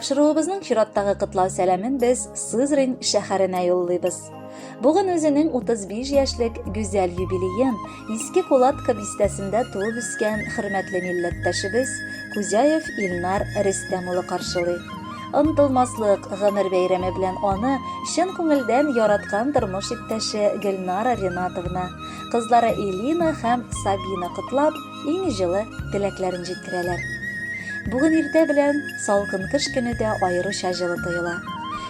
Тапшыруыбызның чираттагы котлау сәламен без Сызрань шәһәренә юллыйбыз. Бүген үзенең 35 яшьлек гүзәл юбилеен Иске Кулатка бистәсендә туып үскән хөрмәтле милләттәшебез Кузяев Илнар Рөстәм улы каршылый. Онытылмаслык гомер бәйрәме белән аны чын күңелдән яраткан тормыш иптәше Гөлнара Ринатовна, кызлары Элина һәм Сабина котлап, иң җылы теләкләрен җиткерәләр. Бүген иртә белән салкын кыш көне дә аеруча җылы тоела.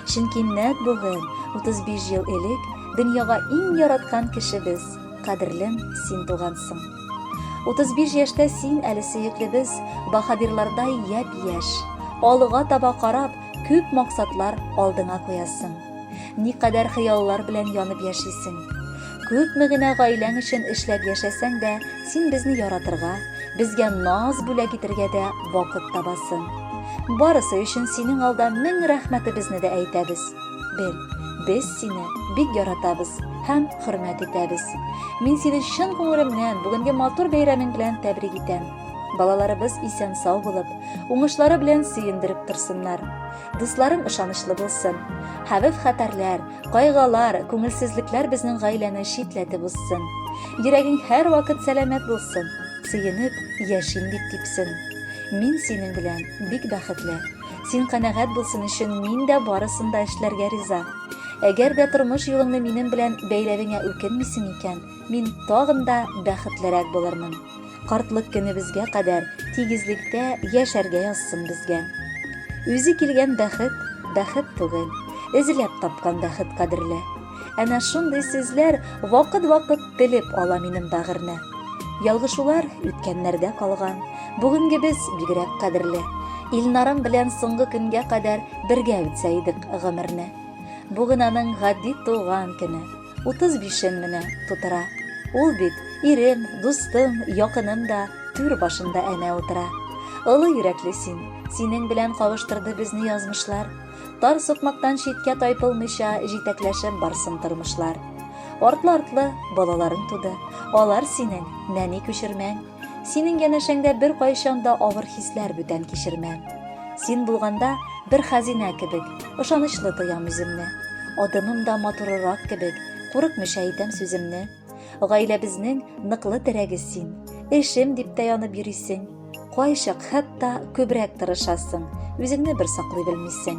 Чөнки нәкъ бүген, 35 ел элек, дөньяга иң яраткан кешебез, кадерлем, син тугансың. 35 яшьтә син әле сөеклебез, баһадирлардай япь-яшь. Алга таба карап, күп максатлар алдыңа куясың. Никадәр хыяллар белән янып яшисең. Күпме генә гаиләң өчен эшләп яшәсәң дә, син безне яратырга, безгә наз бүләк итергә дә вакыт табасың. Барысы өчен синең алда мең рәхмәтебезне дә әйтәбез. Бел, без сине бик яратабыз һәм хөрмәт итәбез. Мин сине чын күңелемнән бүгенге матур бәйрәмең белән тәбрик итәм. Балаларыбыз исән-сау булып, уңышлары белән сөендереп торсыннар. Дусларың ышанычлы булсын. Хәвеф-хәтәрләр, Кайгылар, күңелсезлекләр безнең гаиләне читләтеп узсын. Йөрәгең һәрвакыт сәламәт булсын, сөенеп яшим дип типсен. Мин синең белән бик бәхетле. Син канәгать булсын өчен мин дә барысын да эшләргә риза. Әгәр дә тормыш юлыңны минем белән бәйләвеңә үкенмисең икән, мин тагын да бәхетлерәк булырмын. Картлык көнебезгә кадәр тигезлектә яшәргә язсын безгә. Үзе килгән бәхет, бәхет түгел, эзләп тапкан бәхет кадерле. Әнә шундый сүзләр вакыт-вакыт телеп ала минем бәгырьне. Ялгышулар үткәннәрдә калган, бүгенгебез бигрәк кадерле. Илнарым белән соңгы көнгә кадәр бергә үтсә идек гомерне. Бүген аның гади туган көне. 35-ен менә тутыра. Ул бит ирем, дустым, якыным да түр башында әнә утыра. Олы йөрәкле син, синең белән кавыштырды безне язмышлар. Тар сукмактан читкә тайпылмыйча җитәкләшеп барсын тормышлар. Артлы-артлы балаларың туды. Алар синең нәни күчермәң. Синең янәшәңдә беркайчан да авыр хисләр бүтән кичермәм. Син булганда бер хәзинә кебек, ышанычлы тоям үземне. Адымым да матурырак кебек, курыкмыйча әйтәм сүземне. Гаиләбезнең ныклы терәге син, эшем дип тә янып йөрисең. Кайчак хәтта күбрәк тырышасың, үзеңне бер саклый белмисең.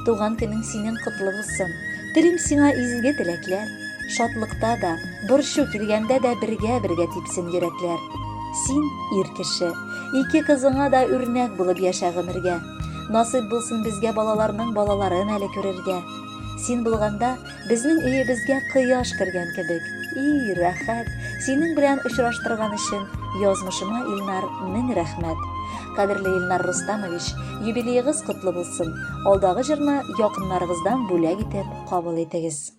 Туган көнең синең котлы булсын. Телим сиңа изге теләкләр. Шатлыкта да, борчу килгәндә дә бергә-бергә типсен йөрәкләр. Син ир кеше. Ике кызыңа да үрнәк булып яшә гомергә. Насыйп булсын безгә балаларның балаларын әле күрергә. Син булганда, Безнең өебезгә кояш кергән кебек. И, рәхәт! Синең белән очраштырган өчен язмышыма, Илнар, мең рәхмәт. Кадерле Илнар Рустамович, юбилеегыз котлы булсын. Алдагы җырны якыннарыгыздан бүләк итеп кабул итегез.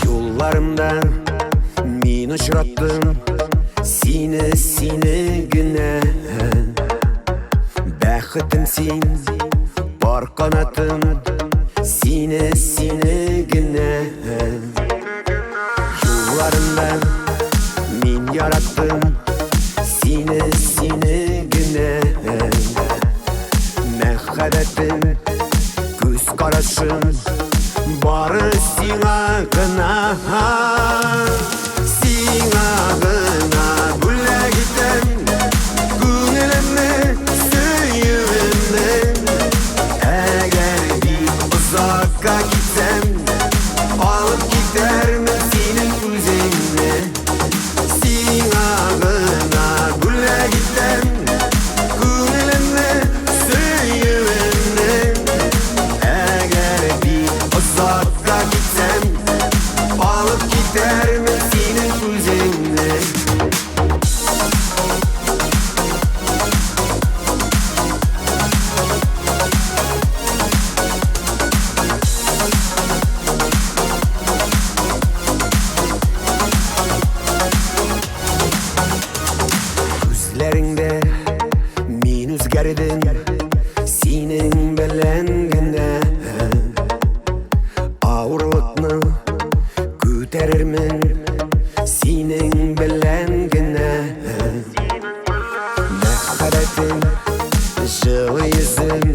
Юлларымда мин очраттым сине, сине генә. Бәхетем син, пар канатым, сине, сине генә. Юлларымда мин яраттым сине, сине генә. Мәхәббәтем, күз карашым бары сиңа гына. Сиңа гына бүләк итәм күңелемне, сөюемне. Әгәр бик озакка китсәм, алып китәрмен синең үзеңне. Сиңа гына бүләк итәм күңелемне, сөюемне. Әгәр бик озакка китсәм, алып китәрмен синең үзеңне. Синең белән генә. Авырлыкны күтәрермен Синең белән генә. Мәхәббәтем, җылы йөзем.